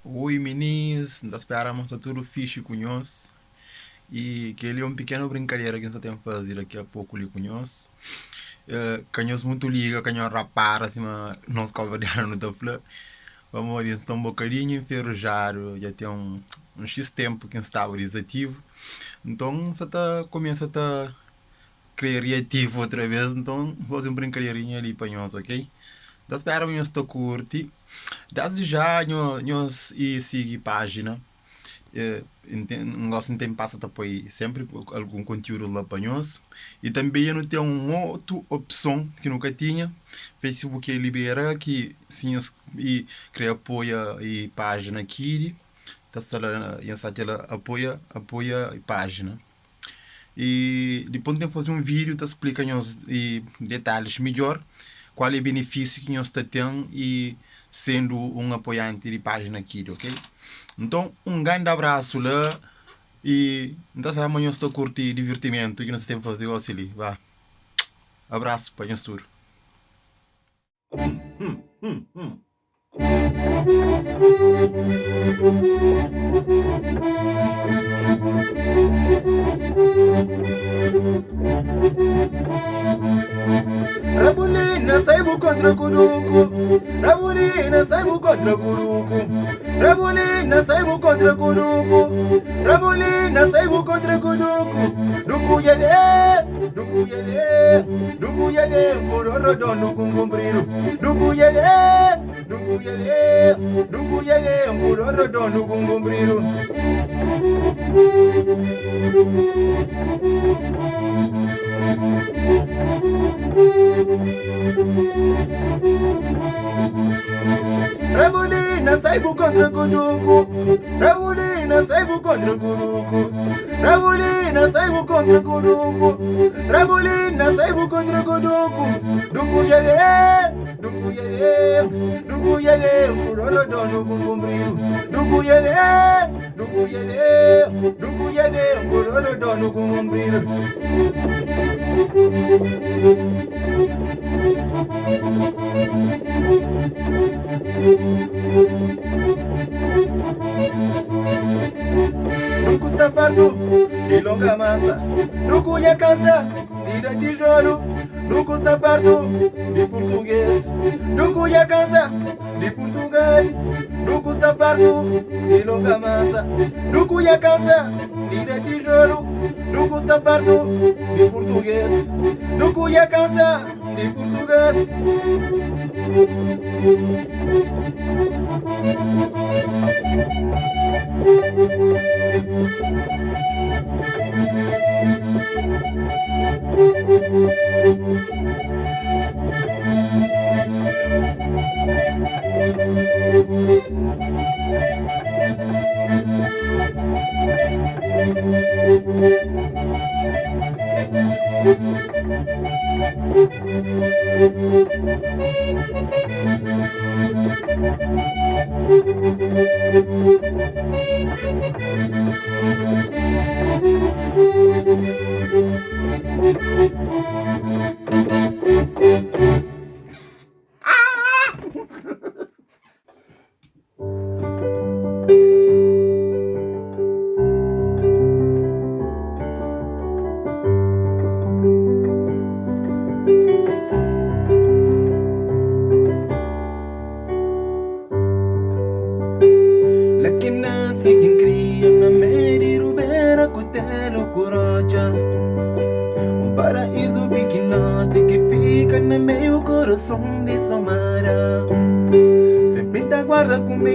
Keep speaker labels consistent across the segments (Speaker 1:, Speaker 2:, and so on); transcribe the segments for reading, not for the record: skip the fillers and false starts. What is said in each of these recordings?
Speaker 1: Oi minis, N ta spera ma sta tudu fixi ku nhos I kel-li é un pikenu brinkadera ki N sta ten faze daki a poku li ku nhos Ka nhos mutu liga, ka nhos rapara sima nos kabuverdianu nu ta fla Pamodi N sta un bokadinhu inferujadu, dja ten un xis tenpu ki N staba dizativu Nton N sa ta kumesa ta Kre riativu otra bes nton N faze un brinkaderinha li pa nhos ok N ta spera ma nhos ta kurti Desdi ja nhos i sigi pajina N gosta N ten pasa ta poi senpri algun kontiudu la pa nhos I tanbe nu ten un otu opson ki nu ka tinha Facebook e libera ki si nhos i kre apoia i pajina kidi ta sta la nhos ta atxa la apoia apoia pajina. I dipôs N ten faze un vídiu ta splika nhos i detalhis midjór kual é benefísiu ki nhos ta ten i sendu un apoianti di pájina Kidy, ok? Nton, un grandi abrasu la i N ta spera ma nhos ta kurti divirtimentu ki nu sta ten faze gósi li. Ba, abrasu pa nhos tudu.
Speaker 2: Rabulina sai bu kontra kuduku Rabulina sai bu kontra kuduku Rabulina sai bu kontra kuduku Rabulina sai bu kontra kuduku Duku yele Duku yele Duku yele Kuroro don duku ngumbriru Duku yele Duku yele Duku yele Kuroro don duku ngumbriru Rabulina sai bu kontra kuduku Rabulina sai bu kontra kuduku Rabulina sai bu kontra kuduku Rabulina sai bu kontra kuduku Duku yele Duku yele Duku yele Kuroro don duku ngumbriru Duku yele Duku yele Duku yele Kuroro don duku ngumbriru Duku sta fartu di longa masa Duku nha kansa di da tijolu Duku sta fartu di purtuges Duku nha kansa di Purtugal Duku sta fartu di longa masa Duku nha kansa di da tijolu Duku sta fartu di purtuges Duku nha kansa di Purtugal. La ki nase ki N kria na mei di rubera Kutelu ku rotxa Un paraízu pikinoti ki fika na meiu korason di Somara Senpri N ta guarda ku mi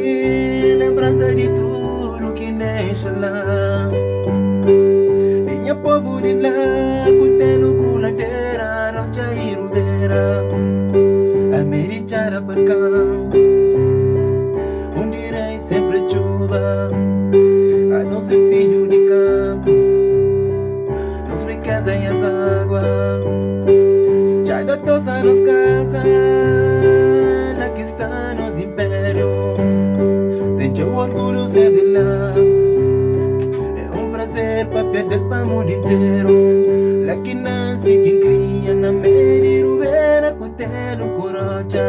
Speaker 2: lenbransa di tudu ki N dexa la Di nha povu di la Kutelu ku ladera Rotxa i rubera Ami di Txada Falkan Undi rei senpri txuba Anos é fidju di kanpu Nos rikeza é es agua Txada tosa nos kaza La ki sta nos inpériu Ten txeu orgulhu ser di la É un prazer papia del pa mundu interu La ki nase ki N kria Na meiu di rubera Kutelu ku rotxa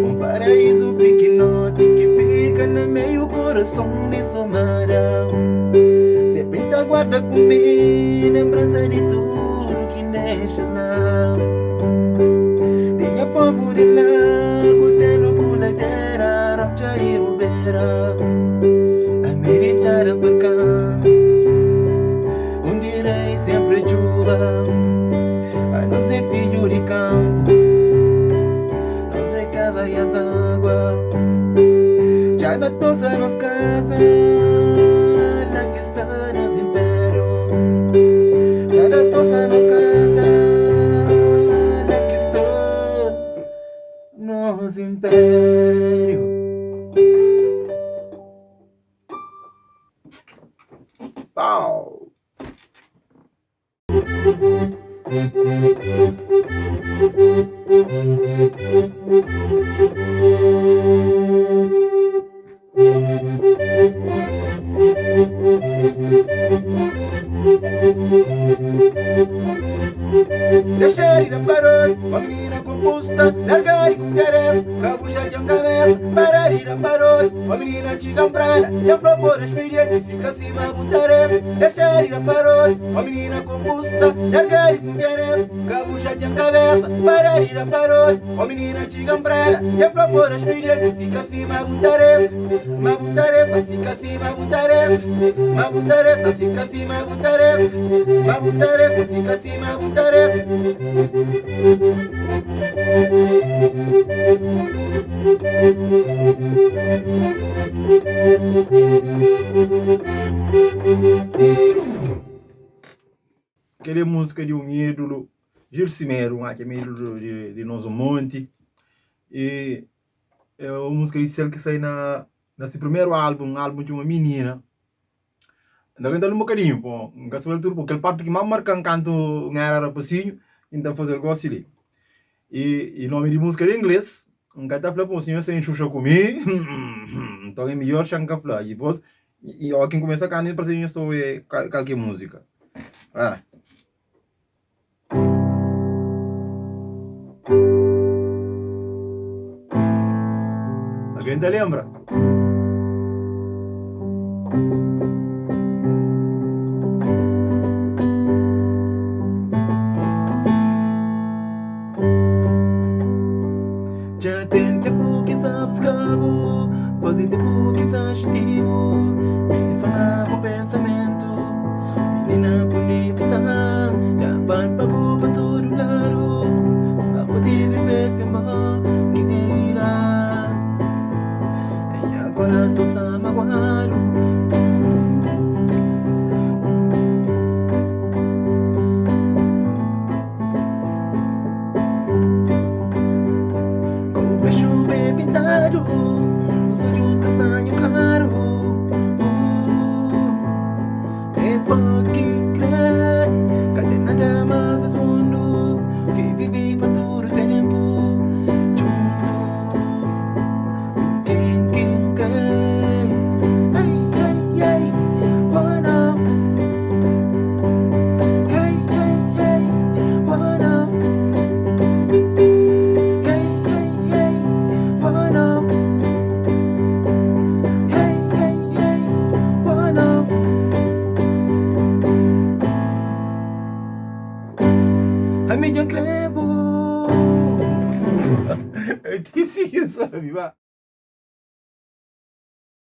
Speaker 2: Un paraízu pikinoti ki fika na. Som di somada Sempri N ta guarda ku mi Lenbransa di tudu ki N dexa la Di nha povu di la Kutelu ku ladera Rotxa i rubera Ami di txada farkan Undi rei sempri txuba Anos é fidju di kanpu Nos é kaza i azágua Dja na tosa nos kaza La ki sta nos inpériu Dja na tosa nos kaza La ki sta nos inpériu. Pau! Dexa di da barulhu pa minina konkusta Larga di ku keresa, ka bu xatia-m kabesa Para di da barulhu pa minina txiga-m prada Dja-m fla bo da xpedienti si ka sima bu ta resa Dexa di da barulhu pa minina konkusta Larga di ku keresa, ka bu xatia-m kabesa Para di da barulhu pa minina txiga-m prada Dja-m fla bo da xpedienti si ka sima bu ta resa Ma bu ta resa si ka sima bu ta resa Ma bu ta resa si ka sima bu ta resa Ma bu ta resa si ka sima bu ta resa.
Speaker 1: Kel é múzika di un ídulu, Gil Simeru, un atxa ídulu di nos un monti. E é un múzika di sel ki sai na na si primeru álbun, un álbun txoma Minina. N ta kanta-l un bokadinhu, po, N ka sabe-l tudu, po kel parti ki más marka-m kantu N éra rapasinhu, ki N ta faze-l gósi li. E nomi di múzika é inglês, N ka ta fla po, si nhos ta inxuxa ku mi, nton é midjór xa N ka fla. Dipôs, óki N kumesa kanta, parse nhos ta obi kal ki é múzika. Algen ta lenbra?
Speaker 2: Dja ten ténpu ki N sa buska-bu Faze ténpu ki N sa xinti-bu Mi so na bu pensamentu Minina pundi bu sta Dja bai pa bu pa tudu ladu N ka pode vive sen bo Kerida Nha korason sta maguadu. Ku bexu ben pintadu, bus odjus kastanhu klaru. É bo ki N kre, ka ten nada más nes mundu ki vive pa tudu ténpu djuntu ku ken ki N kre. Ei, ei, ei, oh no. Ei, ei, ei, oh no. Ei, ei, ei, oh no. Ei, ei, ei, oh no. Ami dja N kre-bu.
Speaker 1: Ti si ki N sabe, ba.